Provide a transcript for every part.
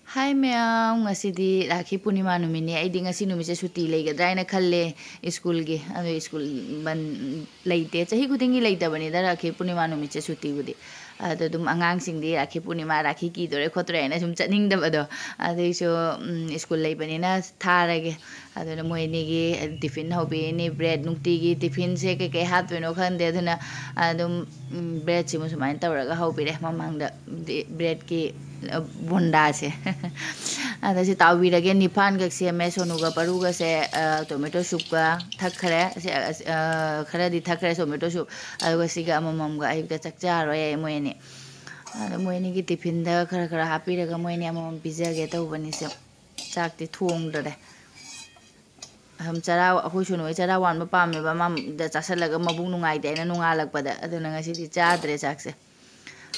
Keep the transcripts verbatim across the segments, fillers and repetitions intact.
ꯍꯥꯏ ꯃꯌꯥꯝ, ꯉꯁꯤꯗꯤ ꯔꯥꯈꯤ ꯄꯨꯔꯅꯤꯃꯥ ꯅꯨꯃꯤꯠꯅꯤ꯫ ꯑꯩꯗꯤ ꯉꯁꯤ ꯅꯨꯃꯤꯠꯁꯦ ꯁꯨꯇꯤ ꯂꯩꯒꯗ꯭ꯔꯥ ꯍꯥꯏꯅ ꯈꯜꯂꯦ ꯁ꯭ꯀꯨꯜꯒꯤ꯫ ꯑꯗꯣ ꯁ꯭ꯀꯨꯜ ꯕꯟ ꯂꯩꯇꯦ, ꯆꯍꯤ ꯈꯨꯗꯤꯡꯒꯤ ꯂꯩꯇꯕꯅꯤꯗ ꯔꯥꯈꯤ ꯄꯨꯔꯅꯤꯃꯥ ꯅꯨꯃꯤꯠꯁꯦ ꯁꯨꯇꯤꯕꯨꯗꯤ꯫ ꯑꯗꯣ ꯑꯗꯨꯝ ꯑꯉꯥꯡꯁꯤꯡꯗꯤ ꯔꯥꯈꯤ ꯄꯨꯔꯅꯤꯃꯥ, ꯔꯥꯈꯤ ꯀꯤꯗꯣꯔꯦ ꯈꯣꯠꯇꯣꯔꯦ ꯍꯥꯏꯅ ꯁꯨꯝ ꯆꯠꯅꯤꯡꯗꯕꯗꯣ꯫ ꯑꯗꯨꯏꯁꯨ ꯎꯝ, ꯁ꯭ꯀꯨꯜ ꯂꯩꯕꯅꯤꯅ ꯊꯥꯔꯒꯦ꯫ ꯑꯗꯨꯅ ꯃꯣꯏ ꯑꯅꯤꯒꯤ ꯇꯤꯐꯤꯟ ꯍꯧꯕꯤꯔꯅꯤ꯫ ꯕ꯭ꯔꯦꯗ, ꯅꯨꯡꯇꯤꯒꯤ ꯇꯤꯐꯤꯟꯁꯦ ꯀꯩꯀꯩ ꯍꯥꯞꯇꯣꯏꯅꯣ ꯈꯪꯗꯦ꯫ ꯑꯗꯨꯅ ꯑꯗꯨꯝ ꯎꯝ, ꯕ꯭ꯔꯦꯗꯁꯤꯃ ꯁꯨꯃꯥꯏꯅ ꯇꯧꯔꯒ ꯍꯧꯕꯤꯔꯦ ꯃꯃꯥꯡꯗ꯫ ꯕ꯭ꯔꯦꯗꯀꯤ ꯕꯣꯟꯗꯥꯁꯦ꯫ ꯑꯗ ꯁꯤ ꯇꯥꯎꯕꯤꯔꯒꯦ꯫ ꯅꯤꯄꯥꯟꯈꯛ ꯁꯦꯝꯃꯦ꯫ ꯁꯣꯅꯨꯒ ꯄꯔꯨꯒꯁꯦ, ꯑ, ꯇꯣꯃꯦꯇꯣ ꯁꯨꯞꯀ ꯊꯛꯈ꯭ꯔꯦ꯫ ꯑꯁꯤ, ꯑ, ꯑ, ꯈꯔꯗꯤ ꯊꯛꯈ꯭ꯔꯦ ꯇꯣꯃꯦꯇꯣ ꯁꯨꯞ꯫ ꯑꯗꯨꯒ ꯁꯤꯒ ꯑꯃꯃꯝꯒ ꯑꯌꯨꯛꯇ ꯆꯥꯛ ꯆꯥꯔꯣꯏ ꯃꯣꯏ ꯑꯅꯤ꯫ ꯑꯗ ꯃꯣꯏ ꯑꯅꯤꯒꯤ ꯇꯤꯐꯤꯟꯗ ꯈꯔ ꯈꯔ ꯍꯥꯞꯄꯤꯔꯒ ꯃꯣꯏ ꯑꯅꯤ ꯑꯃꯃꯝ ꯄꯤꯖꯒꯦ ꯇꯧꯕꯅꯤꯁꯦ꯫ ꯆꯥꯛꯇꯤ ꯊꯣꯡꯗꯔꯦ꯫ ꯑꯗꯨꯝ ꯆꯔꯥ, ꯑꯩꯈꯣꯏ ꯁꯣꯅꯨ ꯍꯣꯏ ꯆꯔꯥ ꯋꯥꯟꯕ ꯄꯥꯝꯃꯦꯕ, ꯃꯥꯗ ꯆꯥꯁꯜꯂꯒ ꯃꯕꯨꯛ ꯅꯨꯡꯉꯥꯏꯇꯦ ꯍꯥꯏꯅ ꯅꯣꯡꯉꯥꯜꯂꯛꯄꯗ꯫ ꯑꯗꯨꯅ ꯉꯁꯤꯗꯤ ꯆꯥꯗ꯭ꯔꯦ ꯆꯥꯛꯁꯦ꯫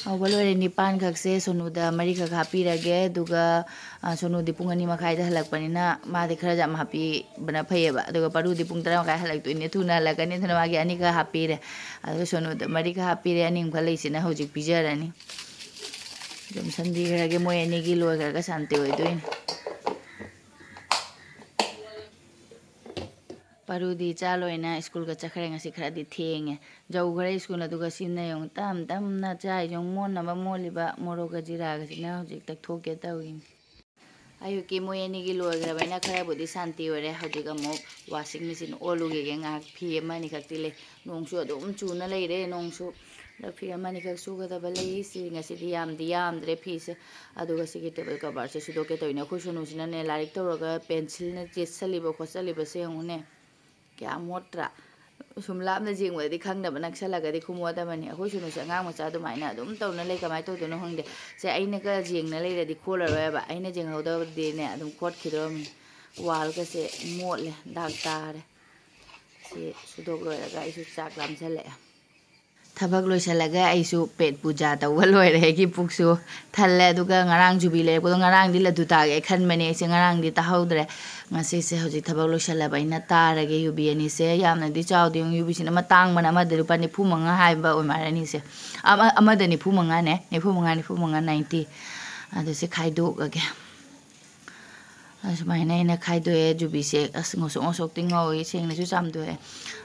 ꯍꯧꯕ ꯂꯣꯏꯔꯦ꯫ ꯅꯤꯄꯥꯟꯈꯛꯁꯦ ꯁꯣꯅꯨꯗ ꯃꯔꯤꯈꯛ ꯍꯥꯞꯄꯤꯔꯒꯦ꯫ ꯑꯗꯨꯒ, ꯑ, ꯁꯣꯅꯨꯗꯤ ꯄꯨꯡ ꯑꯅꯤ ꯃꯈꯥꯏꯗ ꯍꯜꯂꯛꯄꯅꯤꯅ ꯃꯥꯗꯤ ꯈꯔ ꯌꯥꯝ ꯍꯥꯞꯄꯤꯕꯅ ꯐꯩꯌꯦꯕ꯫ ꯑꯗꯨꯒ ꯄꯔꯨꯗꯤ ꯄꯨꯡ ꯇꯔꯥ ꯃꯈꯥꯏ ꯍꯜꯂꯛꯇꯣꯏꯅꯦ, ꯊꯨꯅ ꯍꯜꯂꯛꯀꯅꯤ꯫ ꯑꯗꯨꯅ ꯃꯥꯒꯤ ꯑꯅꯤꯈꯛ ꯍꯥꯞꯄꯤꯔꯦ꯫ ꯑꯗꯨꯒ ꯁꯣꯅꯨꯗ ꯃꯔꯤꯈꯛ ꯍꯥꯞꯄꯤꯔꯦ꯫ ꯑꯅꯤ ꯑꯃꯈꯛ ꯂꯩꯁꯤꯅ ꯍꯧꯖꯤꯛ ꯄꯤꯖꯔꯅꯤ꯫ ꯑꯗꯨꯝ ꯁꯟꯕꯤꯈ꯭ꯔꯒꯦ꯫ ꯃꯣꯏ ꯑꯅꯤꯒꯤ ꯂꯣꯏꯈ꯭ꯔꯒ ꯁꯥꯟꯇꯤ ꯑꯣꯏꯗꯣꯏꯅꯤ꯫ ꯄꯥꯔꯨꯗꯤ ꯏꯆꯥ ꯂꯣꯏꯅ ꯁ꯭ꯀꯨꯜꯒ ꯆꯠꯈ꯭ꯔꯦ꯫ ꯉꯁꯤ ꯈꯔꯗꯤ ꯊꯦꯡꯉꯦ꯫ ꯌꯧꯈ꯭ꯔꯦ ꯁ꯭ꯀꯨꯜ, ꯑꯗꯨꯒ ꯁꯤꯅ ꯌꯦꯡꯉꯨ, ꯇꯞ ꯇꯞꯅ ꯆꯥꯛ ꯏꯁꯤꯡ ꯃꯣꯠꯅꯕ ꯃꯣꯠꯂꯤꯕ ꯃꯣꯔꯣꯛꯀ ꯖꯤꯔꯥꯒꯁꯤꯅ ꯍꯧꯖꯤꯛ ꯇꯛꯊꯣꯛꯀꯦ ꯇꯧꯔꯤꯅꯤ꯫ ꯑꯌꯨꯛꯀꯤ ꯃꯣꯏ ꯑꯅꯤꯒꯤ ꯂꯣꯏꯈ꯭ꯔꯕꯅꯤꯅ ꯈꯔꯕꯨꯗꯤ ꯁꯥꯟꯇꯤ ꯑꯣꯏꯔꯦ꯫ ꯍꯧꯖꯤꯛ ꯑꯃꯨꯛ washing machine ꯑꯣꯜꯂꯨꯈꯤꯒꯦ꯫ ꯉꯥꯏꯍꯥꯛ ꯐꯤ ꯑꯃ ꯑꯅꯤꯈꯛꯇꯤ ꯂꯩ꯫ ꯅꯣꯡꯁꯨ ꯑꯗꯨꯝ ꯆꯨꯅ ꯂꯩꯔꯦ꯫ ꯅꯣꯡꯁꯨ ꯐꯤ ꯑꯃ ꯑꯅꯤꯈꯛ ꯁꯨꯒꯗꯕ ꯂꯩ꯫ ꯁꯤ ꯉꯁꯤꯗꯤ ꯌꯥꯝꯗꯤ ꯌꯥꯝꯗ꯭ꯔꯦ ꯐꯤꯁꯦ꯫ ꯑꯗꯨꯒ ꯁꯤꯒꯤ table coverꯁꯦ ꯁꯨꯗꯣꯛꯀꯦ ꯇꯧꯔꯤꯅꯦ꯫ ꯑꯩꯈꯣꯏ ꯁꯣꯅꯨꯁꯤꯅꯅꯦ, ꯂꯥꯏꯔꯤꯛ ꯇꯧꯔꯒ pencilꯅ ꯌꯦꯠꯁꯜꯂꯤꯕ ꯈꯣꯠꯆꯜꯂꯤꯕꯁꯦ ꯌꯦꯡꯉꯨꯅꯦ꯫ ꯀꯌꯥ ꯃꯣꯠꯇ꯭ꯔꯥ? ꯁꯨꯝ ꯂꯥꯞꯅ ꯌꯦꯡꯕꯗꯗꯤ ꯈꯪꯗꯕ, ꯅꯛꯁꯜꯂꯒꯗꯤ ꯈꯨꯃꯣꯠ ꯑꯃꯅꯤ꯫ ꯑꯩꯈꯣꯏ ꯁꯣꯅꯨꯁꯦ ꯑꯉꯥꯡ ꯃꯆꯥ ꯑꯗꯨꯃꯥꯏꯅ ꯑꯗꯨꯝ ꯇꯧꯅ ꯂꯩ꯫ ꯀꯃꯥꯏꯅ ꯇꯧꯗꯣꯏꯅꯣ ꯈꯪꯗꯦ꯫ ꯁꯦ ꯑꯩꯅꯒ ꯌꯦꯡꯅ ꯂꯩꯔꯗꯤ ꯈꯣꯠꯂꯔꯣꯏꯕ꯫ ꯑꯩꯅ ꯌꯦꯡꯍꯧꯗꯕꯗꯤꯅꯦ ꯑꯗꯨꯝ ꯈꯣꯠꯈꯤꯗꯧꯔꯕꯅꯤ꯫ Wallꯒꯁꯦ ꯃꯣꯠꯂꯦ, ꯗꯥꯛ ꯇꯥꯔꯦ꯫ ꯁꯤ ꯁꯨꯗꯣꯛ ꯂꯣꯏꯔꯒ ꯑꯩꯁꯨ ꯆꯥꯛ ꯂꯥꯝꯁꯜꯂꯛꯑꯦ꯫ ꯊꯕꯛ ꯂꯣꯏꯁꯤꯜꯂꯒ ꯑꯩꯁꯨ ꯄꯦꯠ ꯄꯨꯖꯥ ꯇꯧꯕ ꯂꯣꯏꯔꯦ꯫ ꯑꯩꯒꯤ ꯄꯨꯛꯁꯨ ꯊꯜꯂꯦ꯫ ꯑꯗꯨꯒ ꯉꯔꯥꯡ ꯖꯨꯕꯤ ꯂꯩꯔꯛꯄꯗꯣ, ꯉꯔꯥꯡꯗꯤ ꯂꯗꯨ ꯇꯥꯒꯦ ꯈꯟꯕꯅꯦ ꯑꯩꯁꯦ, ꯉꯔꯥꯡꯗꯤ ꯇꯥꯍꯧꯗ꯭ꯔꯦ꯫ ꯉꯁꯤꯁꯦ ꯍꯧꯖꯤꯛ ꯊꯕꯛ ꯂꯣꯏꯁꯤꯜꯂꯕ ꯑꯩꯅ ꯇꯥꯔꯒꯦ ꯌꯨꯕꯤ ꯑꯅꯤꯁꯦ꯫ ꯌꯥꯝꯅꯗꯤ ꯆꯥꯎꯗꯦ꯫ ꯌꯦꯡꯉꯨ, ꯌꯨꯕꯤꯁꯤꯅ ꯑꯃ ꯇꯥꯡꯕꯅ ꯑꯃꯗ ꯂꯨꯄꯥ ꯅꯤꯐꯨ ꯃꯉꯥ ꯍꯥꯏꯕ ꯑꯣꯏ ꯃꯥꯜꯂꯦ ꯑꯅꯤꯁꯦ꯫ ꯑꯃ-, ꯑꯃꯗ ꯅꯤꯐꯨ ꯃꯉꯥꯅꯦ, ꯅꯤꯐꯨ ꯃꯉꯥ, ꯅꯤꯐꯨ ꯃꯉꯥ, ninety꯫ ꯑꯗꯨ ꯁꯤ ꯈꯥꯏꯗꯣꯛꯑꯒꯦ꯫ ꯑꯁꯨꯃꯥꯏꯅ ꯑꯩꯅ ꯈꯥꯏꯗꯣꯛꯑꯦ꯫ ꯖꯨꯕꯤꯁꯦ ꯑꯁ ꯉꯧꯁꯣꯛ ꯉꯧꯁꯣꯛꯇꯤ ꯉꯧꯏ, ꯁꯦꯡꯅꯁꯨ ꯆꯥꯝꯊꯣꯛꯑꯦ꯫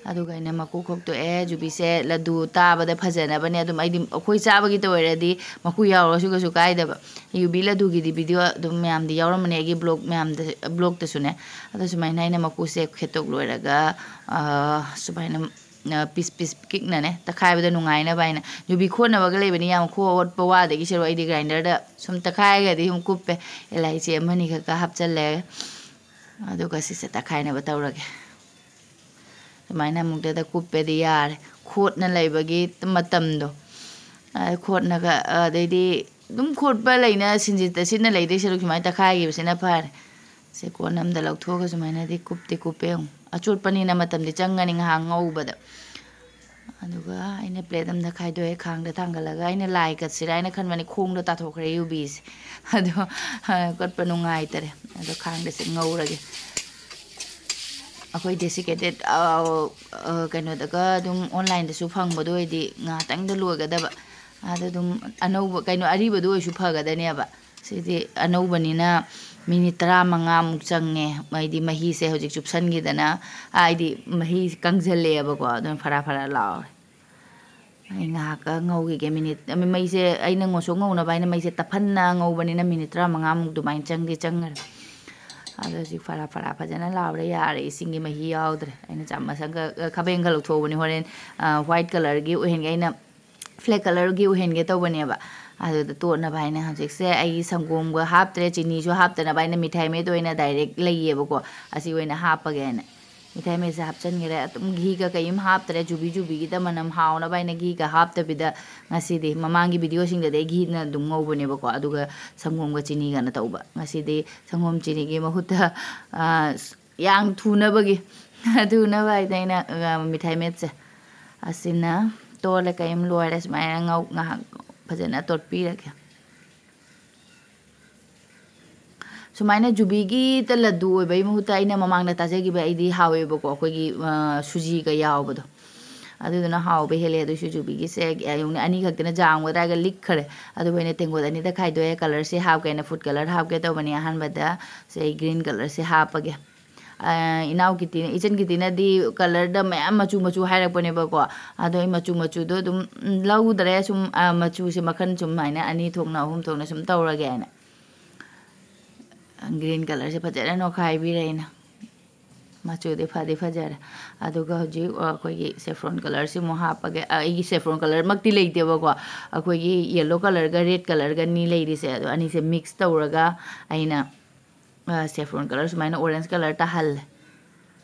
ꯑꯗꯨꯒ ꯑꯩꯅ ꯃꯀꯨ ꯈꯣꯛꯇꯣꯛꯑꯦ꯫ ꯖꯨꯕꯤꯁꯦ ꯂꯗꯨ ꯇꯥꯕꯗ ꯐꯖꯅꯕꯅꯦ꯫ ꯑꯗꯨꯝ ꯑꯩꯗꯤ ꯑꯩꯈꯣꯏ ꯆꯥꯕꯒꯤꯇ ꯑꯣꯏꯔꯗꯤ ꯃꯀꯨ ꯌꯥꯎꯔꯁꯨ ꯀꯩꯁꯨ ꯀꯥꯏꯗꯕ꯫ ꯌꯨꯕꯤ ꯂꯗꯨꯒꯤꯗꯤ ꯚꯤꯗꯤꯑꯣ ꯑꯗꯨꯝ ꯃꯌꯥꯝꯗꯤ ꯌꯥꯎꯔꯝꯃꯅꯤ ꯑꯩꯒꯤ ꯕ꯭ꯂꯣꯛ ꯃꯌꯥꯝꯗ, ꯕ꯭ꯂꯣꯛꯇꯁꯨꯅꯦ꯫ ꯑꯗꯣ ꯁꯨꯃꯥꯏꯅ ꯑꯩꯅ ꯃꯀꯨꯁꯦ ꯈꯦꯠꯇꯣꯛ ꯂꯣꯏꯔꯒ, ꯑꯥ, ꯁꯨꯃꯥꯏꯅ, ꯑꯥ, ꯄꯤꯁ ꯄꯤꯁ ꯄꯤꯛꯅꯅꯦ ꯇꯛꯈꯥꯏꯕꯗ ꯅꯨꯡꯉꯥꯏꯅꯕ ꯍꯥꯏꯅ꯫ ꯌꯨꯕꯤ ꯈꯣꯠꯅꯕꯒ ꯂꯩꯕꯅꯤ, ꯌꯥꯝ ꯈꯣꯠꯄ ꯋꯥꯗꯒꯤ ꯁꯔꯨꯛ ꯑꯩꯗꯤ ꯒ꯭ꯔꯥꯏꯟꯗꯔꯗ ꯁꯨꯝ ꯇꯛꯈꯥꯏꯔꯒꯗꯤ ꯁꯨꯝ ꯀꯨꯞꯄꯦ꯫ ꯑꯦꯂꯥꯏꯆꯤ ꯑꯃꯅꯤ ꯈꯛꯀ ꯍꯥꯞꯆꯜꯂꯦ꯫ ꯑꯗꯨꯒ ꯁꯤꯁꯦ ꯇꯛꯈꯥꯏꯅꯕ ꯇꯧꯔꯒꯦ꯫ ꯁꯨꯃꯥꯏꯅ ꯑꯃꯨꯛꯇꯗ ꯀꯨꯞꯄꯦꯗꯤ ꯌꯥꯔꯦ꯫ ꯈꯣꯠꯅ ꯂꯩꯕꯒꯤ ꯃꯇꯝꯗꯣ꯫ ꯑ, ꯈꯣꯠꯅꯒ, ꯑꯗꯩꯗꯤ ꯑꯗꯨꯝ ꯈꯣꯠꯄ ꯂꯩꯅ ꯁꯤꯟꯖꯤꯠꯇ ꯁꯤꯠꯅ ꯂꯩꯗꯣꯏ ꯁꯔꯨꯛ ꯁꯨꯃꯥꯏꯅ ꯇꯛꯈꯥꯏꯈꯤꯕꯁꯤꯅ ꯐꯔꯦ꯫ ꯁꯦ ꯀꯣꯟ ꯑꯃꯗ ꯂꯧꯊꯣꯛꯑꯒ ꯁꯨꯃꯥꯏꯅꯗꯤ ꯀꯨꯞꯇꯤ ꯀꯨꯞꯄꯦ꯫ ꯌꯦꯡꯉꯨ, ꯑꯆꯣꯠꯄꯅꯤꯅ ꯃꯇꯝꯗꯤ ꯆꯪꯒꯅꯤ ꯉꯥꯏꯍꯥꯛ ꯉꯧꯕꯗ꯫ ꯑꯗꯨꯒ ꯑꯩꯅ ꯄ꯭ꯂꯦꯠ ꯑꯃꯗ ꯈꯥꯏꯗꯣꯛꯑꯦ, ꯈꯥꯡꯗ ꯊꯥꯡꯒꯠꯂꯒ ꯑꯩꯅ ꯂꯥꯏ ꯀꯠꯁꯤꯔꯥ ꯍꯥꯏꯅ ꯈꯟꯕꯅꯤ, ꯈꯣꯡꯗ ꯇꯥꯊꯣꯛꯈ꯭ꯔꯦ ꯌꯨꯕꯤꯁꯦ꯫ ꯑꯗꯣ, ꯑ, ꯀꯠꯄ ꯅꯨꯡꯉꯥꯏꯇꯔꯦ꯫ ꯑꯗꯣ ꯈꯥꯡꯗꯁꯦ ꯉꯧꯔꯒꯦ꯫ ꯑꯩꯈꯣꯏ ꯗꯦꯁꯤꯀꯦꯇꯦꯠ, ꯑ, ꯑ, ꯀꯩꯅꯣꯗꯒ ꯑꯗꯨꯝ ꯑꯣꯟꯂꯥꯏꯟꯗꯁꯨ ꯐꯪꯕꯗꯣ ꯑꯣꯏꯗꯤ ꯉꯥꯏꯍꯥꯛꯇꯪꯗ ꯂꯣꯏꯒꯗꯕ꯫ ꯑꯗ ꯑꯗꯨꯝ ꯑꯅꯧꯕ, ꯀꯩꯅꯣ, ꯑꯔꯤꯕꯗꯣ ꯑꯣꯏꯁꯨ ꯐꯒꯗꯅꯦꯕ꯫ ꯁꯤꯗꯤ ꯑꯅꯧꯕꯅꯤꯅ ꯃꯤꯅꯤꯠ ꯇꯔꯥꯃꯉꯥꯃꯨꯛ ꯆꯪꯉꯦ꯫ ꯍꯥꯏꯗꯤ ꯃꯍꯤꯁꯦ ꯍꯧꯖꯤꯛ ꯆꯨꯞꯁꯟꯈꯤꯗꯅ, ꯍꯥꯏꯗꯤ ꯃꯍꯤ ꯀꯪꯁꯤꯜꯂꯛꯑꯦꯕꯀꯣ, ꯑꯗꯨꯅ ꯐꯔꯥ ꯐꯔꯥ ꯂꯥꯎꯔꯦ꯫ ꯑꯩ ꯉꯥꯏꯍꯥꯛꯀ ꯉꯧꯈꯤꯒꯦ꯫ ꯃꯤꯅꯤꯠ, ꯃꯩꯁꯦ ꯑꯩꯅ ꯉꯧꯁꯣꯛ ꯉꯧꯅꯕ ꯍꯥꯏꯅ ꯃꯩꯁꯦ ꯇꯞꯍꯟꯅ ꯉꯧꯕꯅꯤꯅ ꯃꯤꯅꯤꯠ ꯇꯔꯥꯃꯉꯥꯃꯨꯛ ꯑꯗꯨꯃꯥꯏꯅ ꯆꯪꯗꯤ ꯆꯪꯈ꯭ꯔꯦ꯫ ꯑꯗꯣ ꯍꯧꯖꯤꯛ ꯐꯔꯥ ꯐꯔꯥ ꯐꯖꯅ ꯂꯥꯎꯔꯦ, ꯌꯥꯔꯦ, ꯏꯁꯤꯡꯒꯤ ꯃꯍꯤ ꯌꯥꯎꯗ꯭ꯔꯦ꯫ ꯑꯩꯅ ꯆꯥꯃꯁ ꯑꯃꯒ, ꯈꯥꯕꯩ ꯑꯃꯒ ꯂꯧꯊꯣꯛꯍꯧꯕꯅꯤ, ꯍꯣꯔꯦꯟ, ꯑ, white colourꯒꯤ ꯑꯣꯏꯍꯟꯒꯦ, ꯑꯩꯅ ꯐ꯭ꯂꯦꯛ ꯀꯂꯔꯒꯤ ꯑꯣꯏꯍꯟꯒꯦ ꯇꯧꯕꯅꯦꯕ꯫ ꯑꯗꯨꯗ ꯇꯣꯠꯅꯕ ꯍꯥꯏꯅ ꯍꯧꯖꯤꯛꯁꯦ ꯑꯩ ꯁꯪꯒꯣꯝꯒ ꯍꯥꯞꯇ꯭ꯔꯦ, ꯆꯤꯅꯤꯁꯨ ꯍꯥꯞꯇꯅꯕ ꯑꯩꯅ ꯃꯤꯊꯥꯏ ꯃꯦꯠ ꯑꯣꯏꯅ ꯗꯥꯏꯔꯦꯛ ꯂꯩꯌꯦꯕꯀꯣ, ꯑꯁꯤ ꯑꯣꯏꯅ ꯍꯥꯞꯄꯒꯦ ꯍꯥꯏꯅ꯫ ꯃꯤꯊꯥꯏ ꯃꯦꯠꯁꯦ ꯍꯥꯞꯆꯤꯟꯈ꯭ꯔꯦ꯫ ꯑꯗꯨꯝ ꯘꯤꯒ ꯀꯩꯝ ꯍꯥꯞꯇ꯭ꯔꯦ, ꯖꯨꯕꯤ ꯖꯨꯕꯤꯒꯤꯗ ꯃꯅꯝ ꯍꯥꯎꯅꯕ ꯍꯥꯏꯅ ꯘꯤꯒ ꯍꯥꯞꯇꯕꯤꯗ ꯉꯁꯤꯗꯤ, ꯃꯃꯥꯡꯒꯤ ꯚꯤꯗꯤꯑꯣꯁꯤꯡꯗꯗꯤ ꯑꯩ ꯘꯤꯅ ꯑꯗꯨꯝ ꯉꯧꯕꯅꯦꯕꯀꯣ, ꯑꯗꯨꯒ ꯁꯪꯒꯣꯝꯒ ꯆꯤꯅꯤꯒꯅ ꯇꯧꯕ꯫ ꯉꯁꯤꯗꯤ ꯁꯪꯒꯣꯝ ꯆꯤꯅꯤꯒꯤ ꯃꯍꯨꯠꯇ, ꯑ, ꯌꯥꯝ ꯊꯨꯅꯕꯒꯤ, ꯊꯨꯅꯕ ꯍꯥꯏꯗꯅ ꯑꯩꯅ, ꯑ, ꯃꯤꯊꯥꯏ ꯃꯦꯠꯁꯦ ꯑꯁꯤꯅ ꯇꯣꯠꯂꯦ, ꯀꯩꯝ ꯂꯣꯏꯔꯦ꯫ ꯁꯨꯃꯥꯏꯅ ꯉꯧ-, ꯉꯥꯏꯍꯥꯛ ꯐꯖꯅ ꯇꯣꯠꯄꯤꯔꯒꯦ꯫ ꯁꯨꯃꯥꯏꯅ ꯖꯨꯕꯤꯒꯤꯇ ꯂꯗꯨ ꯑꯣꯏꯕꯒꯤ ꯃꯍꯨꯠꯇ ꯑꯩꯅ ꯃꯃꯥꯡꯗ ꯇꯥꯖꯈꯤꯕ ꯑꯩꯗꯤ ꯍꯥꯎꯋꯦꯕꯀꯣ, ꯑꯩꯈꯣꯏꯒꯤ, ꯑ, ꯁꯨꯖꯤꯒ ꯌꯥꯎꯕꯗꯣ꯫ ꯑꯗꯨꯗꯨꯅ ꯍꯥꯎꯕ ꯍꯦꯜꯂꯦ꯫ ꯑꯗꯨꯁꯨ ꯖꯨꯕꯤꯒꯤꯁꯦ ꯌꯦꯡꯉꯨꯅꯦ, ꯑꯅꯤ ꯈꯛꯇꯅ ꯖꯥꯝꯒ ꯑꯗꯥꯏꯒ ꯂꯤꯛꯈ꯭ꯔꯦ꯫ ꯑꯗꯨꯕꯨ ꯑꯩꯅ ꯇꯦꯡꯀꯣꯠ ꯑꯅꯤꯗ ꯈꯥꯏꯗꯣꯛꯑꯦ꯫ ꯀꯂꯔꯁꯦ ꯍꯥꯞꯀꯦꯅ ꯐꯨꯗ ꯀꯂꯔ ꯍꯥꯞꯀꯦ ꯇꯧꯕꯅꯤ ꯑꯍꯥꯟꯕꯗ꯫ ꯁꯦ ꯑꯩ ꯒ꯭ꯔꯤꯟ ꯀꯂꯔꯁꯦ ꯍꯥꯞꯄꯒꯦ꯫ ꯑ, ꯏꯅꯥꯎ ꯀꯤꯇꯤꯅ, ꯏꯆꯟ ꯀꯤꯇꯤꯅꯗꯤ ꯀꯂꯔꯗ ꯃꯌꯥꯝ ꯃꯆꯨ ꯃꯆꯨ ꯍꯥꯏꯔꯛꯄꯅꯦꯕꯀꯣ꯫ ꯑꯗꯣ ꯑꯩ ꯃꯆꯨ ꯃꯆꯨꯗꯣ ꯑꯗꯨꯝ, ꯎꯝ, ꯂꯧꯗ꯭ꯔꯦ꯫ ꯁꯨꯝ, ꯑ, ꯃꯆꯨꯁꯦ ꯃꯈꯜ ꯁꯨꯃꯥꯏꯅ ꯑꯅꯤ ꯊꯣꯛꯅ, ꯑꯍꯨꯝ ꯊꯣꯛꯅ ꯁꯨꯝ ꯇꯧꯔꯒꯦ ꯍꯥꯏꯅ꯫ ꯒ꯭ꯔꯤꯟ ꯀꯂꯔꯁꯦ ꯐꯖꯅ ꯅꯣꯛꯈꯥꯏꯕꯤꯔꯦ ꯑꯩꯅ꯫ ꯃꯆꯨꯗꯤ ꯐꯗꯤ ꯐꯖꯔꯦ꯫ ꯑꯗꯨꯒ ꯍꯧꯖꯤꯛ, ꯑ, ꯑꯩꯈꯣꯏꯒꯤ ꯁꯦꯐ꯭ꯔꯣꯟ ꯀꯂꯔꯁꯤ ꯑꯃꯨꯛ ꯍꯥꯞꯄꯒꯦ꯫ ꯑ, ꯑꯩꯒꯤ ꯁꯦꯐ꯭ꯔꯣꯟ ꯀꯂꯔꯃꯛꯇꯤ ꯂꯩꯇꯦꯕꯀꯣ꯫ ꯑꯩꯈꯣꯏꯒꯤ ꯌꯦꯜꯂꯣ ꯀꯂꯔꯒ ꯔꯦꯗ ꯀꯂꯔꯒꯅꯤ ꯂꯩꯔꯤꯁꯦ꯫ ꯑꯗꯣ ꯑꯅꯤꯁꯦ ꯃꯤꯛꯁ ꯇꯧꯔꯒ ꯑꯩꯅ, ꯑ, ꯁꯦꯐ꯭ꯔꯣꯟ ꯀꯂꯔ ꯁꯨꯃꯥꯏꯅ ꯑꯣꯔꯦꯟꯖ ꯀꯂꯔ ꯇꯥꯍꯜꯂꯦ꯫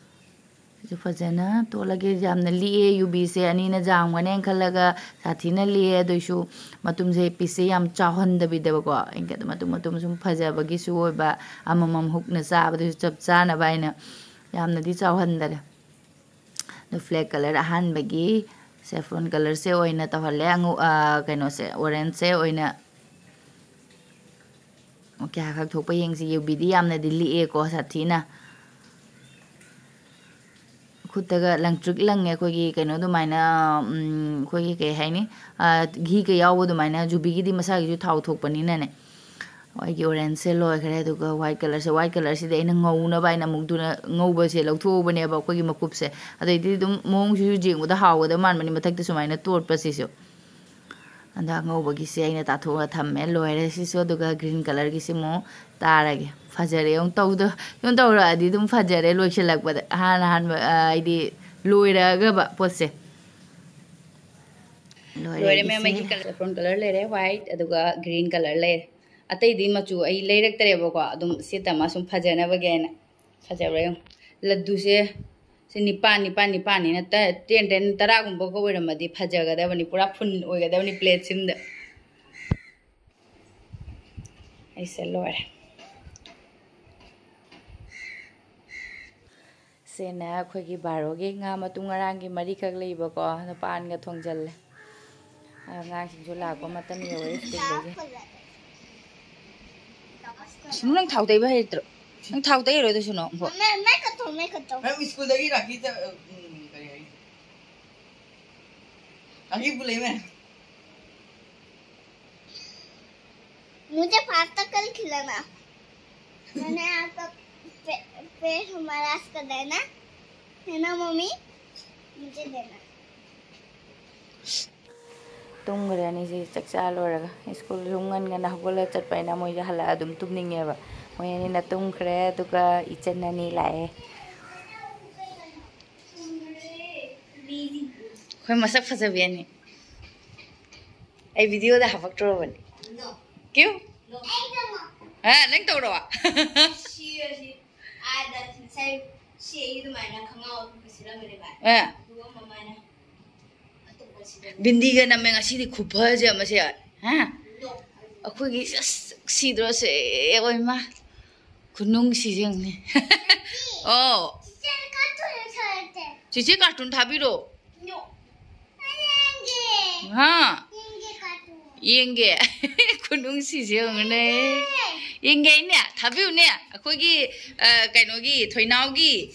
ꯁꯤꯁꯨ ꯐꯖꯅ ꯇꯣꯠꯂꯒꯦ꯫ ꯌꯥꯝꯅ ꯂꯤꯛꯑꯦ ꯌꯨꯕꯤꯁꯦ꯫ ꯑꯅꯤꯅ ꯖꯥꯝꯒꯅꯦꯅ ꯈꯜꯂꯒ ꯁꯥꯊꯤꯅ ꯂꯤꯛꯑꯦ꯫ ꯑꯗꯨꯏꯁꯨ ꯃꯇꯨꯝꯁꯦ, ꯄꯤꯁꯁꯦ ꯌꯥꯝ ꯆꯥꯎꯍꯟꯗꯕꯤꯗꯕꯀꯣ, ꯑꯩꯅ ꯃꯇꯨꯝ ꯃꯇꯨꯝ ꯁꯨꯝ ꯐꯖꯕꯒꯤꯁꯨ ꯑꯣꯏꯕ, ꯑꯃꯃꯝ ꯍꯨꯛꯅ ꯆꯥꯕꯗꯁꯨ ꯆꯞ ꯆꯥꯅꯕ ꯍꯥꯏꯅ ꯌꯥꯝꯅꯗꯤ ꯆꯥꯎꯍꯟꯗꯔꯦ꯫ ꯑꯗꯣ ꯐ꯭ꯂꯦꯛ ꯀꯂꯔ ꯑꯍꯥꯟꯕꯒꯤ ꯁꯦꯐ꯭ꯔꯣꯟ ꯀꯂꯔꯁꯦ ꯑꯣꯏꯅ ꯇꯧꯍꯜꯂꯦ꯫ ꯑꯉꯧ-, ꯑ, ꯀꯩꯅꯣꯁꯦ, ꯑꯣꯔꯦꯟꯖꯁꯦ ꯑꯣꯏꯅ ꯀꯌꯥ ꯈꯛ ꯊꯣꯛꯄ ꯌꯦꯡꯁꯤ꯫ ꯌꯨꯕꯤꯗꯤ ꯌꯥꯝꯅꯗꯤ ꯂꯤꯛꯑꯦꯀꯣ, ꯁꯥꯊꯤꯅ꯫ ꯈꯨꯠꯇꯒ ꯂꯪꯇ꯭ꯔꯤꯛ ꯂꯪꯉꯦ, ꯑꯩꯈꯣꯏꯒꯤ ꯀꯩꯅꯣ ꯑꯗꯨꯃꯥꯏꯅ, ꯎꯝ, ꯑꯩꯈꯣꯏꯒꯤ ꯀꯩ ꯍꯥꯏꯅꯤ, ꯑ, ꯘꯤꯒ ꯌꯥꯎꯕ ꯑꯗꯨꯃꯥꯏꯅ꯫ ꯖꯨꯕꯤꯒꯤꯗꯤ ꯃꯁꯥꯒꯤꯁꯨ ꯊꯥꯎ ꯊꯣꯛꯄꯅꯤꯅꯅꯦ꯫ ꯑꯩꯒꯤ ꯑꯣꯔꯦꯟꯖꯁꯦ ꯂꯣꯏꯈ꯭ꯔꯦ꯫ ꯑꯗꯨꯒ ꯋꯥꯏꯠ ꯀꯂꯔꯁꯦ, ꯋꯥꯏꯠ ꯀꯂꯔꯁꯤꯗꯤ ꯑꯩꯅ ꯉꯧꯅꯕ ꯍꯥꯏꯅ ꯑꯃꯨꯛ ꯑꯗꯨꯅ ꯉꯧꯕꯁꯦ ꯂꯧꯊꯣꯛꯎꯕꯅꯦꯕ, ꯑꯩꯈꯣꯏꯒꯤ ꯃꯀꯨꯞꯁꯦ꯫ ꯑꯗꯩꯗꯤ ꯑꯗꯨꯝ ꯃꯑꯣꯡꯁꯤꯁꯨ ꯌꯦꯡꯕꯗ ꯍꯥꯎꯒꯗꯕ ꯃꯥꯟꯕꯅꯤ, ꯃꯊꯛꯇ ꯁꯨꯃꯥꯏꯅ ꯇꯣꯠꯄꯁꯤꯁꯨ꯫ ꯑꯗ ꯑꯉꯧꯕꯒꯤꯁꯦ ꯑꯩꯅ ꯇꯥꯊꯣꯛꯑꯒ ꯊꯝꯃꯦ, ꯂꯣꯏꯔꯦ ꯁꯤꯁꯨ꯫ ꯑꯗꯨꯒ ꯒ꯭ꯔꯤꯟ ꯀꯂꯔꯒꯤꯁꯤ ꯑꯃꯨꯛ ꯇꯥꯔꯒꯦ꯫ ꯐꯖꯔꯦ꯫ ꯑꯃꯨꯛ ꯇꯧꯗ-, ꯑꯃꯨꯛ ꯇꯧꯔꯛꯑꯗꯤ ꯑꯗꯨꯝ ꯐꯖꯔꯦ ꯂꯣꯏꯁꯤꯜꯂꯛꯄꯗ꯫ ꯑꯍꯥꯟ ꯑꯍꯥꯟꯕ, ꯑ, ꯍꯥꯏꯗꯤ ꯂꯣꯏꯔꯛꯑꯒꯕ ꯄꯣꯠꯁꯦ꯫ ꯂꯣꯏꯔꯦ, ꯂꯣꯏꯔꯦ ꯃꯦꯝ, ꯑꯩꯒꯤꯁꯦ꯫ ꯑꯩꯒꯤ ꯀꯂꯔ, ꯁꯦꯐ꯭ꯔꯣꯟ ꯀꯂꯔ ꯂꯩꯔꯦ, ꯋꯥꯏꯠ ꯑꯗꯨꯒ ꯒ꯭ꯔꯤꯟ ꯀꯂꯔ ꯂꯩꯔꯦ꯫ ꯑꯇꯩꯗꯤ ꯃꯆꯨ ꯑꯩ ꯂꯩꯔꯛꯇꯔꯦꯕꯀꯣ, ꯑꯗꯨꯝ ꯁꯤ ꯇꯝꯃ ꯁꯨꯝ ꯐꯖꯅꯕꯒꯤ ꯍꯥꯏꯅ꯫ ꯐꯖꯕ꯭ꯔꯥ ꯌꯦꯡꯉꯨ꯫ ꯂꯗꯨꯁꯦ ꯁꯤ ꯅꯤꯄꯥꯟ, ꯅꯤꯄꯥꯟ, ꯅꯤꯄꯥꯟꯅꯤꯅ ꯇ-, ꯇꯦꯟ, ꯇꯦꯟ, ꯇꯔꯥꯒꯨꯝꯕꯒ ꯑꯣꯏꯔꯝꯃꯗꯤ ꯐꯖꯒꯗꯕꯅꯤ, ꯄꯨꯔꯥ ꯐꯨꯜ ꯑꯣꯏꯒꯗꯕꯅꯤ ꯄ꯭ꯂꯦꯠꯁꯤꯃꯗ꯫ ꯑꯩꯁꯦ ꯂꯣꯏꯔꯦ꯫ ꯁꯤꯅ ꯑꯩꯈꯣꯏꯒꯤ ꯕꯥꯔꯣꯒꯤ ꯉꯥ ꯃꯇꯨꯝ ꯉꯔꯥꯡꯒꯤ ꯃꯔꯤꯈꯛ ꯂꯩꯕꯀꯣ, ꯑꯗꯣ ꯄꯥꯟꯒ ꯊꯣꯡꯖꯜꯂꯦ꯫ ꯑꯉꯥꯡꯁꯤꯡꯁꯨ ꯂꯥꯛꯄ ꯃꯇꯝ ꯌꯧꯔꯦ ꯁ꯭ꯀꯨꯜꯗꯒꯤ꯫ ꯁꯨꯅꯨ, ꯅꯪ ꯊꯥꯎ ꯇꯩꯕ ꯍꯩꯇ꯭ꯔꯣ? ꯅꯪ ꯊꯥꯎ ꯇꯩꯔꯣꯏꯗꯣ ꯁꯨꯅꯨ? ꯍꯣ꯫ ꯃꯦ-, ꯃꯦ ꯈꯠꯇꯣ, ꯃꯦ ꯈꯠꯇꯣ꯫ ꯅꯪ ꯁ꯭ꯀꯨꯜꯗꯒꯤ ꯔꯥꯈꯤ ꯆ-, ꯎꯝ, ꯀꯔꯤ ꯍꯥꯏ? अभी बोले मैं। मुझे पास्ता कल खिलाना। मैंने आपका पे, पेट हमारा आज का देना है ना मम्मी? मुझे देना। ꯇꯨꯝꯈ꯭ꯔꯦ ꯑꯅꯤꯁꯦ ꯆꯥꯛ ꯆꯥ ꯂꯣꯏꯔꯒ꯫ ꯁ꯭ꯀꯨꯜꯁꯨ ꯉꯟ ꯉꯟꯅ ꯍꯧꯒꯠꯂꯒ ꯆꯠꯄꯅꯤꯅ ꯃꯣꯏꯁꯦ ꯍꯜꯂꯛꯑ ꯑꯗꯨꯝ ꯇꯨꯝꯅꯤꯡꯉꯦꯕ꯫ ꯃꯣꯏ ꯑꯅꯤꯅ ꯇꯨꯝꯈ꯭ꯔꯦ, ꯑꯗꯨꯒ ꯏꯆꯟ ꯑꯅꯤ ꯂꯥꯛꯑꯦ꯫ ꯑꯩꯈꯣꯏ ꯃꯁꯛ ꯐꯖꯕꯤ ꯑꯅꯤ꯫ ꯑꯩ ꯚꯤꯗꯤꯑꯣꯗ ꯍꯥꯄꯛꯇ꯭ꯔꯣꯕꯅꯤ? ꯀ꯭ꯌꯨ? ꯍꯥ, ꯅꯪ ꯇꯧꯔꯣ? ꯕꯤꯟꯗꯤꯒ ꯅꯝꯃꯦ ꯉꯁꯤꯗꯤ ꯈꯨꯐꯁꯦ ꯑꯃꯁꯦ꯫ ꯍꯥ? ꯑꯩꯈꯣꯏꯒꯤ ꯑꯁ, ꯁꯤꯗ꯭ꯔꯣꯁꯦ, ꯑꯣꯏꯃ꯫ ꯈꯨꯅꯨꯡꯁꯤꯁꯦ ꯌꯦꯡꯉꯨꯅꯦ꯫ ꯑꯣ꯫ ꯆꯤꯆꯦ, ꯀꯥꯔꯇꯨꯟ ꯊꯥꯕꯤꯔꯣ꯫ ꯍꯥ? ꯌꯦꯡꯒꯦ꯫ ꯈꯨꯅꯨꯡꯁꯤꯁꯦ ꯌꯦꯡꯉꯨꯅꯦ꯫ ꯌꯦꯡꯒꯦ ꯑꯩꯅꯦ꯫ ꯊꯥꯕꯤꯌꯨꯅꯦ꯫ ꯑꯩꯈꯣꯏꯒꯤ, ꯑ, ꯀꯩꯅꯣꯒꯤ, ꯊꯣꯏꯅꯥꯎꯒꯤ꯫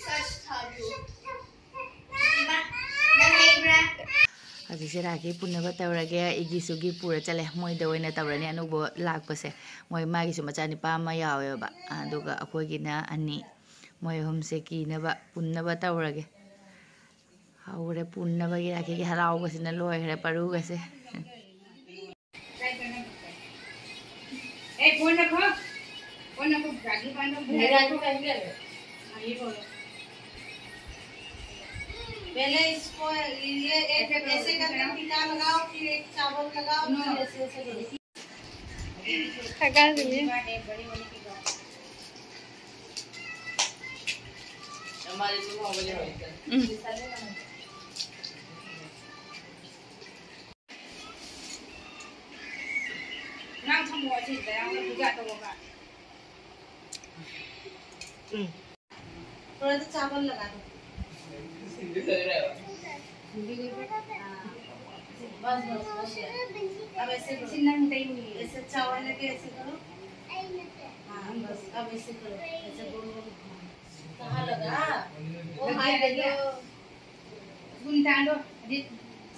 ꯍꯧꯖꯤꯛꯁꯦ ꯔꯥꯈꯤ ꯄꯨꯅꯕ ꯇꯧꯔꯒꯦ꯫ ꯏꯒꯤꯁꯨꯒꯤ ꯄꯨꯔ ꯆꯠꯂꯦ꯫ ꯃꯣꯏꯗ ꯑꯣꯏꯅ ꯇꯧꯔꯅꯤ ꯑꯅꯧꯕ ꯂꯥꯛꯄꯁꯦ꯫ ꯃꯣꯏ, ꯃꯥꯒꯤꯁꯨ ꯃꯆꯥꯅꯤꯄꯥ ꯑꯃ ꯌꯥꯎꯋꯦꯕ꯫ ꯑꯗꯨꯒ ꯑꯩꯈꯣꯏꯒꯤꯅ ꯑꯅꯤ꯫ ꯃꯣꯏ ꯑꯍꯨꯝꯁꯦ ꯀꯤꯅꯕ, ꯄꯨꯟꯅꯕ ꯇꯧꯔꯒꯦ꯫ ꯍꯧꯔꯦ ꯄꯨꯟꯅꯕꯒꯤ꯫ ꯔꯥꯈꯤꯒꯤ ꯍꯔꯥꯎꯕꯁꯤꯅ ꯂꯣꯏꯈ꯭ꯔꯦ ꯄꯔꯨꯒꯁꯦ꯫ ए, फोन रखो। फोन रखो, राखी बांधो। नहीं, राखी पहन के आ जाओ। हाँ, ये बोलो। पहले इसको, ये एक ऐसे करके टीका लगाओ, फिर एक चावल लगाओ, फिर ऐसे, ऐसे करो। ꯀꯥꯀꯥꯁꯤꯅꯦ꯫ ꯎꯝ꯫ ꯎꯝ꯫ थोड़ा सा चावल लगा दो। हाँ। बस, बस, बस। अब ऐसे करो। ऐसे चावल लेके ऐसे करो। हाँ, बस, अब ऐसे करो। ऐसे गोल गोल घुमाओ। कहाँ लगा? वो हाथ दे दो। गुंडालो, अरे,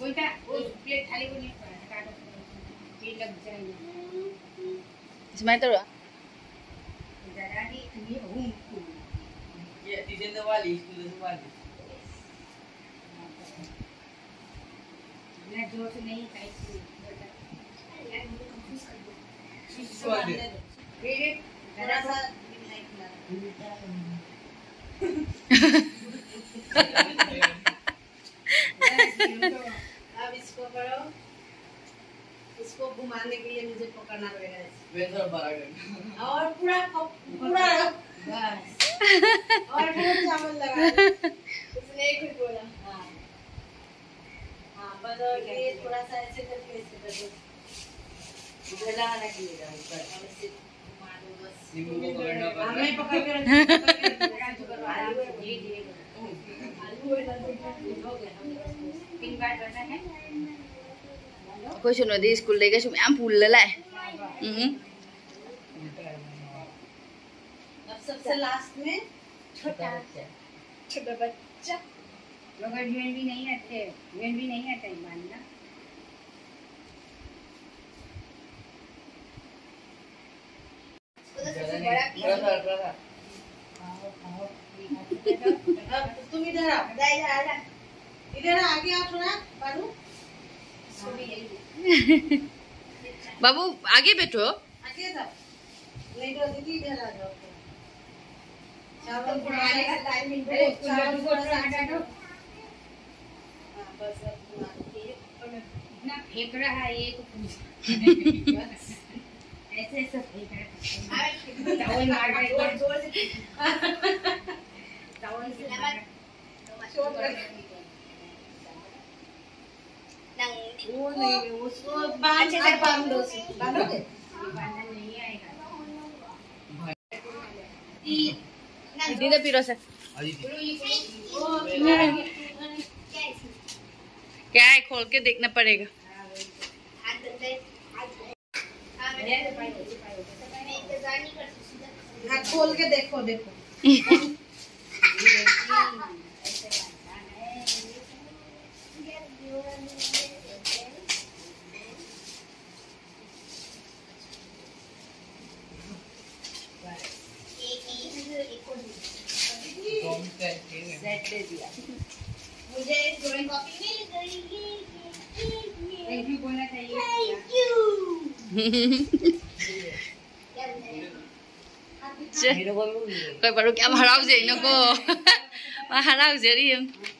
वो प्लेट थाली को नहीं पड़ा, हटा दो, ये लग जाएंगे। ꯁꯨꯃꯥꯏꯅ ꯇꯧꯔꯣ꯫ ꯗꯥꯗꯥꯗꯤ ꯑꯅꯤ ꯑꯍꯨꯝ꯫ ये टीचर ने वाली, स्कूल से वाली। मैं जोर से नहीं खाई थी। थोड़ा सा। अब इसको करो, इसको घुमाने के लिए मुझे पकड़ना पड़ेगा। और पूरा, पूरा। बस। और बहुत चावल लगा। उसने एक भी बोला। हाँ। हाँ, बस और ये थोड़ा सा ऐसे करके, ऐसे कर दो। इधर लगाना चाहिए था ऊपर। और ऐसे घुमा दो बस। नींबू को पकड़ना पड़ता है। हमें पकड़ के रखो, पकड़ के रखो। आलू है, धीरे धीरे करो। आलू है ना, तो हो गया, हो गया। तीन बार करना है। ꯑꯩꯈꯣꯏ ꯁꯣꯅꯣꯗꯤ ꯁ꯭ꯀꯨꯜꯗꯩꯒꯁꯨ ꯃꯌꯥꯝ ꯄꯨꯜꯂ ꯂꯥꯛꯑꯦ꯫ ꯎꯝ ꯎꯝ꯫ अब सबसे लास्ट में छोटा बच्चा। छोटा बच्चा। मगर ज्वेलरी नहीं आते, ज्वेलरी नहीं आता है बांधना। उसको तो सबसे बड़ा पीस। थोड़ा सा, थोड़ा सा। अब तुम इधर आओ। इधर आ, आगे आओ थोड़ा, बाबू। बाबू, आगे बैठो। आगे जाओ। नहीं तो दीदी इधर आ जाओ। चावल घुमाने का टाइम इनको, अरे, चावल थोड़ा सा हटा दो। हाँ, बस अब घुमा दो। इतना फेंक रहा है ये तो पूछ। बस। ऐसे ऐसे फेंक रहा है। चावल मार रहा है। जोर, जोर से। चावल से मार रहा है। वो नहीं, उसको बांध, अच्छे से बांध दो, बांध दो। दीदी पीरो से। क्या है, खोल के देखना पड़ेगा। हाँ, खोल के देखो, देखो। मुझे ड्राइंग कॉपी मिल गई। ये, ये, ये, ये। थैंक यू बोलना चाहिए। Thank you. ꯆꯦ, ꯑꯩꯈꯣꯏ ꯕꯥꯔꯨꯛ ꯌꯥꯝ ꯍꯔꯥꯎꯖꯩꯅꯀꯣ꯫ ꯃꯥ ꯍꯔꯥꯎꯖꯔꯤ ꯌꯦꯡꯉꯨ꯫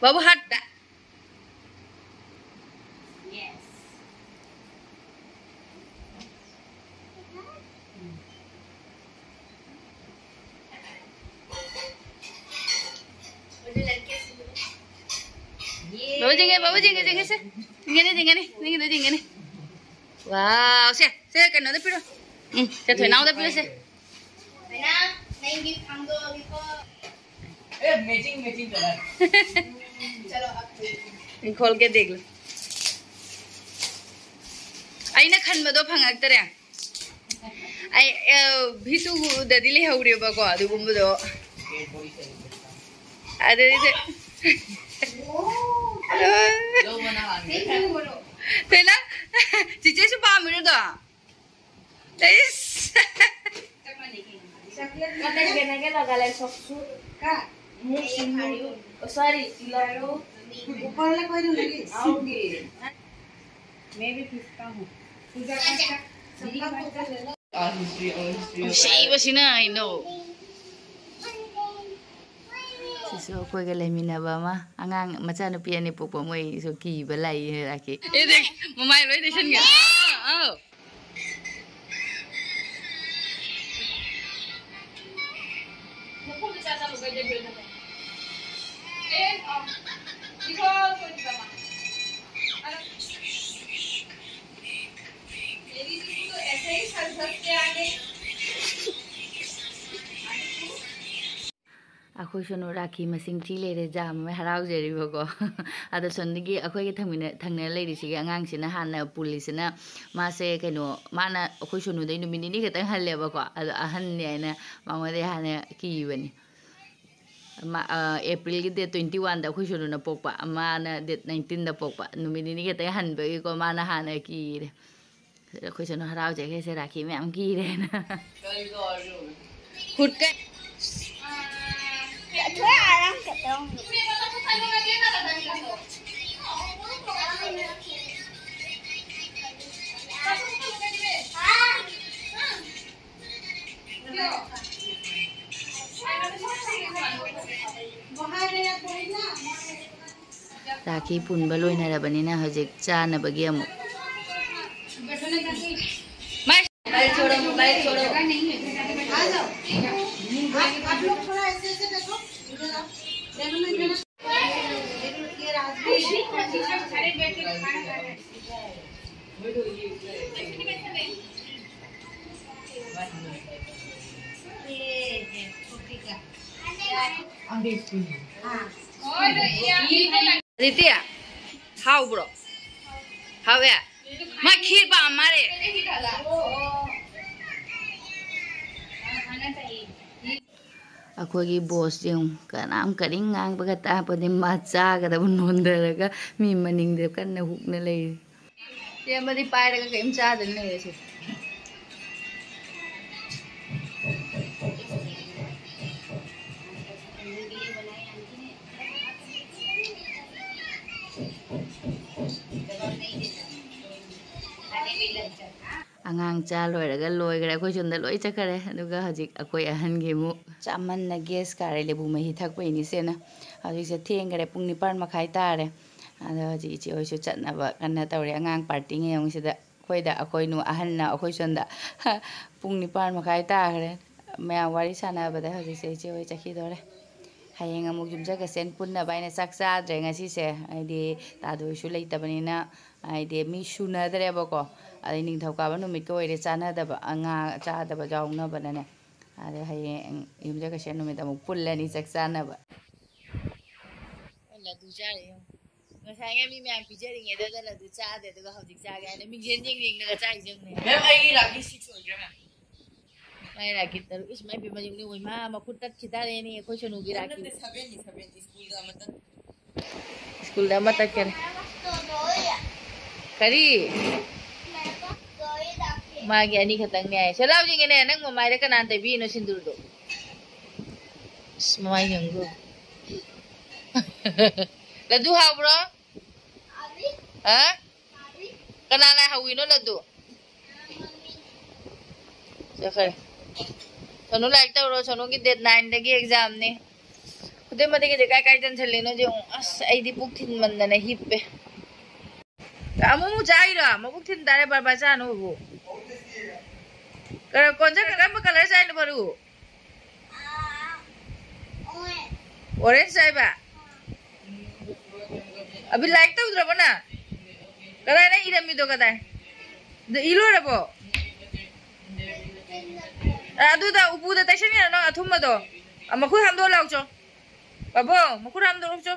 ꯕꯥꯕꯨ ꯍꯥꯠꯇ꯫ Yes. ꯕꯥꯕꯨ ꯌꯦꯡꯒꯦ, ꯕꯥꯕꯨ ꯌꯦꯡꯒꯦ, ꯌꯦꯡꯒꯦ ꯁꯦ꯫ ꯌꯦꯡꯒꯅꯤ, ꯌꯦꯡꯒꯅꯤ, ꯅꯪꯒꯤꯗꯣ ꯌꯦꯡꯒꯅꯤ꯫ ꯋꯥꯎ, ꯁꯦ, ꯁꯦ ꯀꯩꯅꯣꯗ ꯄꯤꯔꯣ꯫ ꯎꯝ, ꯁꯦ ꯊꯣꯏꯅꯥꯎꯗ ꯄꯤꯔꯣ ꯁꯦ꯫ ꯀꯩꯅꯥ, ꯅꯪꯒꯤ ꯐꯥꯡꯗꯣꯛꯑꯒꯦꯀꯣ꯫ ए, मैचिंग, मैचिंग कलर। चलो, अब खोल के देख लो। ꯑꯩꯅ ꯈꯟꯕꯗꯣ ꯐꯪꯉꯛꯇꯔꯦ꯫ ꯑꯩ, ꯑ, ꯚꯤꯇꯨꯗꯗꯤ ꯂꯩꯍꯧꯔꯦꯕꯀꯣ ꯑꯗꯨꯒꯨꯝꯕꯗꯣ꯫ ꯑꯗꯨꯗꯤ ꯊꯣꯏꯅꯥ, ꯆꯤꯆꯦꯁꯨ ꯄꯥꯝꯃꯤꯔꯣꯗꯣ? ꯏꯁ꯫ ꯀꯇꯟ ꯀꯦꯅꯒꯦ ꯂꯒꯥꯂꯦ ꯁꯣꯛꯁꯨ꯫ ꯀꯥ? ꯃꯨꯛ ꯁꯤꯡꯅꯨ꯫ ꯑꯣ, ꯁꯣꯔꯤ, ꯏꯂꯣꯛꯇꯨ꯫ ꯎꯄꯔꯂ ꯀꯣꯏꯗꯨ ꯅꯒꯤ? ꯑꯥꯎꯒꯤ꯫ मैं भी खींचता हूँ। पूजा का सबका फोटो ले लो। ꯅꯨꯡꯁꯤꯕꯁꯤꯅ ꯑꯩꯅꯣ꯫ ꯁꯤꯁꯨ ꯑꯩꯈꯣꯏꯒ ꯂꯩꯃꯤꯟꯅꯕ ꯑꯃ, ꯑꯉꯥꯡ ꯃꯆꯥꯅꯨꯄꯤ ꯑꯅꯤ ꯄꯣꯛꯄ, ꯃꯣꯏꯁꯨ ꯀꯤꯕ ꯂꯥꯛꯏ ꯂꯥꯛꯀꯤ꯫ ꯑꯦ, ꯃꯃꯥꯏ ꯂꯣꯏ ꯇꯩꯁꯟꯒꯦ꯫ ꯑꯥ, ꯑꯥꯎ꯫ ꯑꯩꯈꯣꯏ ꯁꯣꯅꯨ ꯔꯥꯈꯤ ꯃꯁꯤꯡ ꯊꯤ ꯂꯩꯔꯦ, ꯖꯥꯝ ꯑꯃ ꯍꯔꯥꯎꯖꯔꯤꯕꯀꯣ꯫ ꯑꯗꯣ ꯁꯣꯝꯗꯒꯤ ꯑꯩꯈꯣꯏꯒꯤ ꯊꯪꯃꯤꯟꯅ-, ꯊꯪꯅ ꯂꯩꯔꯤꯁꯤꯒꯤ ꯑꯉꯥꯡꯁꯤꯅ ꯍꯥꯟꯅ ꯄꯨꯜꯂꯤꯁꯤꯅ, ꯃꯥꯁꯦ ꯀꯩꯅꯣ, ꯃꯥꯅ ꯑꯩꯈꯣꯏ ꯁꯣꯅꯨꯗꯩ ꯅꯨꯃꯤꯠ ꯅꯤꯅꯤ ꯈꯛꯇꯪ ꯍꯜꯂꯦꯕꯀꯣ꯫ ꯑꯗꯣ ꯑꯍꯟꯅꯤ ꯍꯥꯏꯅ ꯃꯉꯣꯟꯗꯩ ꯍꯥꯟꯅ ꯀꯤꯕꯅꯤ꯫ ꯃꯥ, ꯑ, ꯑꯦꯄ꯭ꯔꯤꯜꯒꯤ date twenty one ꯗ ꯑꯩꯈꯣꯏ ꯁꯣꯅꯨꯅ ꯄꯣꯛꯄ, ꯃꯥꯅ date nineteen ꯗ ꯄꯣꯛꯄ꯫ ꯅꯨꯃꯤꯠ ꯅꯤꯅꯤ ꯈꯛꯇꯪ ꯍꯟꯕꯒꯤꯀꯣ, ꯃꯥꯅ ꯍꯥꯟꯅ ꯀꯤꯔꯦ꯫ ꯑꯩꯈꯣꯏ ꯁꯣꯅꯨ ꯍꯔꯥꯎꯖꯈ꯭ꯔꯦꯁꯦ, ꯔꯥꯈꯤ ꯃꯌꯥꯝ ꯀꯤꯔꯦꯅ꯫ ꯈꯨꯠꯀ थोड़ा आराम करता हूँ। ꯔꯥꯈꯤ ꯄꯨꯟꯕ ꯂꯣꯏꯅꯔꯕꯅꯤꯅ ꯍꯧꯖꯤꯛ ꯆꯥꯅꯕꯒꯤ ꯑꯃꯨꯛ꯫ मोबाइल छोड़ो, मोबाइल छोड़ो। ꯑꯗꯤꯇꯤꯌꯥ, ꯍꯥꯎꯕ꯭ꯔꯣ? ꯍꯥꯎꯋꯦ? ꯃꯥ ꯈꯤꯔ ꯄꯥꯝ ꯃꯥꯜꯂꯦ꯫ ꯑꯩꯈꯣꯏꯒꯤ ꯕꯣꯁ ꯌꯦꯡꯉꯨ, ꯀꯅꯥꯝ ꯀꯔꯤꯝ ꯉꯥꯡꯕꯒ ꯇꯥꯄꯣꯠꯇꯦ꯫ ꯃꯥ ꯆꯥꯒꯗꯕ ꯅꯣꯟꯊꯔꯒ ꯃꯤ ꯃꯅꯤꯡꯗ ꯀꯟꯅ ꯍꯨꯛꯅ ꯂꯩꯔꯤ꯫ ꯇꯦꯝꯕꯗꯤ ꯄꯥꯏꯔꯒ ꯀꯔꯤꯝ ꯆꯥꯗꯅ ꯂꯩꯔꯦ ꯁꯤꯗꯤ꯫ ꯑꯉꯥꯡ ꯆꯥ ꯂꯣꯏꯔꯒ ꯂꯣꯏꯈ꯭ꯔꯦ꯫ ꯑꯩꯈꯣꯏ ꯁꯣꯝꯗ ꯂꯣꯏ ꯆꯠꯈ꯭ꯔꯦ꯫ ꯑꯗꯨꯒ ꯍꯧꯖꯤꯛ ꯑꯩꯈꯣꯏ ꯑꯍꯟꯒꯤ ꯑꯃꯨꯛ ꯆꯥꯃꯟꯅ ꯒꯦꯁ ꯀꯥꯔꯦ, ꯂꯦꯕꯨ ꯃꯍꯤ ꯊꯛꯄꯩꯅꯤ ꯁꯦꯅ꯫ ꯍꯧꯖꯤꯛꯁꯦ ꯊꯦꯡꯈ꯭ꯔꯦ, ꯄꯨꯡ ꯅꯤꯄꯥꯟ ꯃꯈꯥꯏ ꯇꯥꯔꯦ꯫ ꯑꯗꯣ ꯍꯧꯖꯤꯛ ꯏꯆꯦ ꯍꯣꯏꯁꯨ ꯆꯠꯅꯕ ꯀꯟꯅ ꯇꯧꯔꯤ꯫ ꯑꯉꯥꯡ ꯄꯥꯔꯇꯤ ꯌꯦꯡꯉꯨꯁꯤꯗ, ꯑꯩꯈꯣꯏꯗ ꯑꯩꯈꯣꯏ ꯅꯨ-, ꯑꯍꯟꯅ ꯑꯩꯈꯣꯏ ꯁꯣꯝꯗ ꯄꯨꯡ ꯅꯤꯄꯥꯟ ꯃꯈꯥꯏ ꯇꯥꯈ꯭ꯔꯦ꯫ ꯃꯌꯥꯝ ꯋꯥꯔꯤ ꯁꯥꯟꯅꯕꯗ ꯍꯧꯖꯤꯛꯁꯦ ꯏꯆꯦ ꯍꯣꯏ ꯆꯠꯈꯤꯗꯣꯔꯦ꯫ ꯍꯌꯦꯡ ꯑꯃꯨꯛ ꯌꯨꯝꯖꯀꯩꯁ ꯄꯨꯟꯅꯕ ꯍꯥꯏꯅ ꯆꯥꯛ ꯆꯥꯗ꯭ꯔꯦ ꯉꯁꯤꯁꯦ, ꯍꯥꯏꯗꯤ ꯇꯥꯗꯣꯏꯁꯨ ꯂꯩꯇꯕꯅꯤꯅ, ꯍꯥꯏꯗꯤ ꯃꯤ ꯁꯨꯅꯗ꯭ꯔꯦꯕꯀꯣ꯫ ꯑꯗꯩ ꯅꯤꯡꯊꯧꯀꯥꯕ ꯅꯨꯃꯤꯠꯀ ꯑꯣꯏꯔꯦ ꯆꯥꯅꯗꯕ, ꯉꯥ ꯆꯥꯗꯕ ꯌꯥꯎꯅꯕꯅꯅꯦ꯫ ꯑꯗꯣ ꯍꯌꯦꯡ ꯌꯨꯝꯖꯀꯩꯁ ꯅꯨꯃꯤꯠ ꯑꯃꯨꯛ ꯄꯨꯜꯂꯅꯤ ꯆꯥꯛ ꯆꯥꯅꯕ꯫ ꯂꯗꯨ ꯆꯥꯔꯦ ꯌꯦꯡꯉꯣ꯫ ꯉꯁꯥꯏ ꯃꯤ ꯃꯌꯥꯝ ꯄꯤꯖꯔꯤꯉꯩꯗ ꯂꯗꯨ ꯆꯥꯗꯦ, ꯑꯗꯨꯒ ꯍꯧꯖꯤꯛ ꯆꯥꯒꯦ ꯍꯥꯏꯅ ꯃꯤꯡꯁꯦꯜ ꯌꯦꯡ ꯌꯦꯡꯂꯒ ꯆꯥꯏꯁꯦ ꯌꯦꯡꯉꯨꯅꯦ꯫ ꯃꯦꯝ, ꯑꯩꯒꯤ ꯔꯥꯈꯤ ꯁꯤꯛꯁ ꯑꯣꯏꯈ꯭ꯔꯦ, ꯃꯦꯝ꯫ ꯃꯥꯏ ꯔꯥꯈꯤ ꯇꯔꯨꯛ꯫ ꯏꯁ, ꯃꯥꯏ ꯄꯦꯝꯃ, ꯌꯦꯡꯉꯨꯅꯦ, ꯃꯥ ꯃꯈꯨꯠ ꯇꯠꯈꯤ ꯇꯥꯔꯦꯅꯦ ꯑꯩꯈꯣꯏ ꯁꯣꯅꯨꯒꯤ ꯔꯥꯈꯤ꯫ ꯅꯠꯇꯦ, ꯁꯚꯦꯟꯅꯤ, ꯁꯚꯦꯟ, ꯁ꯭ꯀꯨꯜꯗ ꯑꯃ ꯇꯠ- ꯁ꯭ꯀꯨꯜꯗ ꯑꯃ ꯇꯠꯈꯔꯦ꯫ ꯀꯔꯤ? ꯃꯥꯒꯤ ꯑꯅꯤ ꯈꯛꯇꯪꯅꯦ ꯍꯥꯏ꯫ ꯁꯦ ꯂꯥꯎ ꯌꯦꯡꯒꯦꯅꯦ, ꯅꯪ ꯃꯃꯥꯏꯗ ꯀꯅꯥꯅ ꯇꯩꯕꯤꯔꯤꯅꯣ ꯁꯤꯟꯗꯨꯔꯗꯣ? ꯑꯁ, ꯃꯃꯥꯏ ꯌꯦꯡꯉꯨ꯫ ꯂꯗꯨ ꯍꯥꯎꯕ꯭ꯔꯣ? ꯍꯥ? ꯀꯅꯥꯅ ꯍꯧꯋꯤꯅꯣ ꯂꯗꯨ? ꯆꯠꯈ꯭ꯔꯦ꯫ ꯁꯣꯅꯨ ꯂꯥꯏꯔꯤꯛ ꯇꯧꯔꯣ, ꯁꯣꯅꯨꯒꯤ ꯗꯦꯠ ꯅꯥꯏꯟꯗꯒꯤ ꯑꯦꯛꯖꯥꯝꯅꯤ꯫ ꯈꯨꯗꯤꯡꯃꯛꯇꯒꯤꯗꯤ ꯀꯥꯏ ꯀꯥꯏ ꯇꯟꯁꯜꯂꯤꯅꯣ ꯌꯦꯡꯉꯨ꯫ ꯑꯁ, ꯑꯩꯗꯤ ꯄꯨꯛ ꯊꯤꯟꯃꯟꯗꯅ ꯍꯤꯞꯄꯦ꯫ ꯑꯃꯨꯛ ꯑꯃꯨꯛ ꯆꯥꯏꯔꯣ? ꯃꯕꯨꯛ ꯊꯤꯟ ꯇꯥꯔꯦ, ꯕꯔꯕꯥꯔ ꯆꯥꯅꯨ ꯍꯧꯕꯨ꯫ ꯀꯔ-, ꯀꯣꯟꯖ ꯀꯔꯝꯕ ꯀꯂꯔ ꯆꯥꯏꯅꯣ ꯐꯔꯨ? ꯑꯣꯔꯦꯟꯖ ꯆꯥꯏꯕ? ꯑꯕꯤ ꯂꯥꯏꯔꯤꯛ ꯇꯧꯗ꯭ꯔꯕꯣ ꯅꯪ? ꯀꯗꯥꯏ ꯅꯪ ꯏꯔꯝꯃꯤꯗꯣ ꯀꯗꯥꯏ? ꯑꯗꯨ ꯏ ꯂꯣꯏꯔꯕꯣ? ꯑ, ꯑꯗꯨꯗ ꯎꯄꯨꯗ ꯇꯩꯁꯟꯒꯦꯔꯣ ꯅꯪ ꯑꯊꯨꯝꯕꯗꯣ? ꯑ, ꯃꯈꯨꯠ ꯍꯥꯝꯗꯣꯛꯑ ꯂꯥꯎ ꯆꯣ꯫ ꯕꯥꯕꯣ, ꯃꯈꯨꯠ ꯍꯥꯝꯗꯣꯛꯑꯣ ꯆꯣ꯫